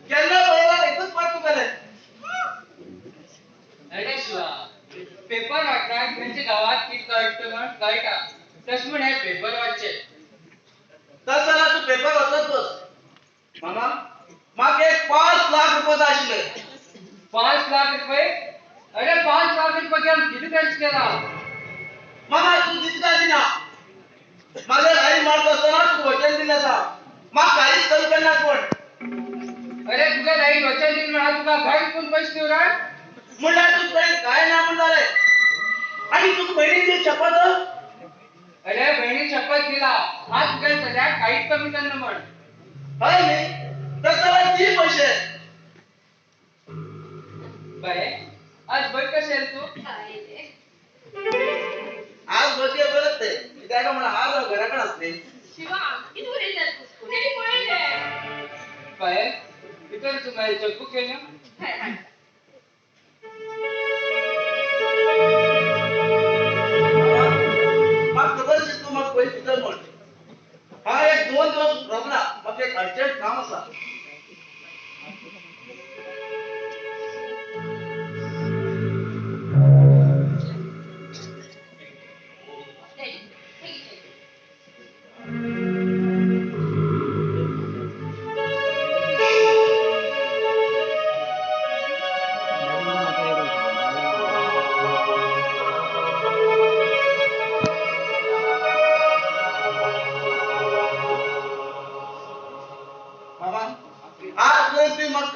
केन्ना पळयला एकूच पाट तुगेलें. अरे शिवा, पेपर वाचल्यार खंयच्या गांवात कितें कळटा म्हण कळटा. तशें म्हण हे पेपर वाचचे. तस जाल्यार तूं पेपर वाचत बस. मामा, म्हाका एक 5 लाख रुपये जाय आशिल्ले. 5 लाख रुपये? अरे 5 लाख रुपये घेवन कितें खर्च केला? मामा, तूं दिता दिना. म्हागे आई मारता आसतना तुका वचन दिल्लें आसा. म्हाका कांयच कमी करना कोण. अरे तुगे आई वचन दिलें म्हळ्यार तुका घर विकून पयशे दिवरात? म्हणल्यार तूं कडेन कांय ना म्हूण जालें. आनी तुका भयणीन दिली शपथ? अरे भयणीन शपथ दिला, आज तुगे चल्याक कांयच कमी करना म्हण. हय न्ही, तस जाल्यार दी पयशे. बाये, आज बरी कशें येयलें तूं? आज बरी बरें तें. कित्याक काय म्हणल्यार आज हांव घरा कडेन आसली. शिवा, कितें उलयता तूं? तेणी पळयलें. बाये, भितर तूं मागीर चॅकबूक घेवन यो. हय हय. म्हाका खबर आशिल्ली तूं म्हाका पयशे दितलो म्हण. हांव एक 2 दिवस रावना, म्हाका एक अर्जंट काम आसा.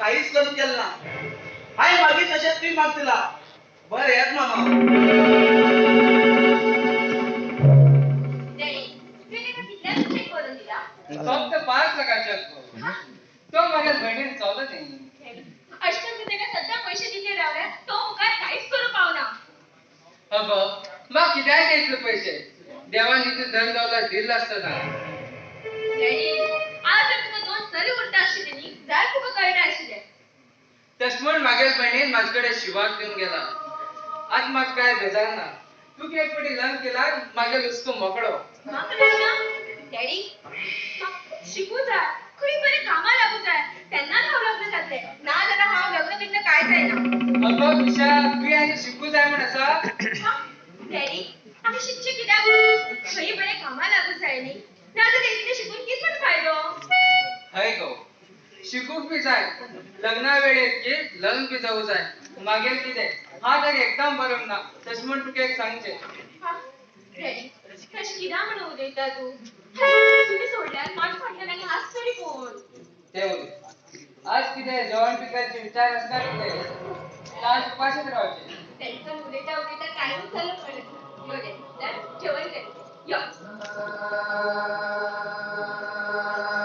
काहीच कमी केलं ना. हांवें मागीर तशेंच तुवें म्हाका दिला. बरें येत मामा. फक्त 5 लाखाचे. तो म्हागे भयणीन चलो न्ही. अशें तूं ताका सद्दां पयशे दिते रावल्यार तो मुखार कांयच करूंक पावना. अगो, म्हाका कित्याक इतले पयशे? देवान इतले धन दौलत दिल्लें आसतना. डॅडी, आज जर तुका 2 तरी उरता आशिल्ले न्ही जाल्यार तुका कळटा आशिल्लें. तशें म्हण म्हागेले भयणीन म्हाजे कडेन शिवाक दिवन गेला. आतां म्हाका कांय बेजार ना. तुका एक फावटी लग्न केल्यार म्हागेलो हुस्को मोकळो. म्हाका लग्न? डॅडी, म्हाका शिकूं जाय, खंय बरें कामां लागूं जाय, तेन्नाच हांव लग्न जातलें. ना जाल्यार हांव लग्न बिग्न कांय जायना. अगो पिशा, तुवें आनी शिकूं जाय म्हण आसा? डॅडी, आमी शिकचें कित्याक? खंय बरें कामां लागूं जाय न्ही. ना जाल्यार इतलें शिकून कितें म्हण फायदो? हय गो, शिकूंक बी जाय. लग्ना वेळेर की लग्न बी जावूं जाय. मागीर कितें हांव तर एकदम बरोवंक ना. तशें म्हण तुका एक सांगचें. डॅडी, तशें कित्याक म्हणून उलयता तूं? तुमी सोडल्यार म्हाज्या फाटल्यान आनी आस तरी कोण? तें उलय. आज कितें जेवण पिकाचे विचार आसता कितें? आज उपाशीच रावचें. तेंकां उलयता उलयता टायमूच जालो पळय. यो डॅडी, जेवण कर. यो.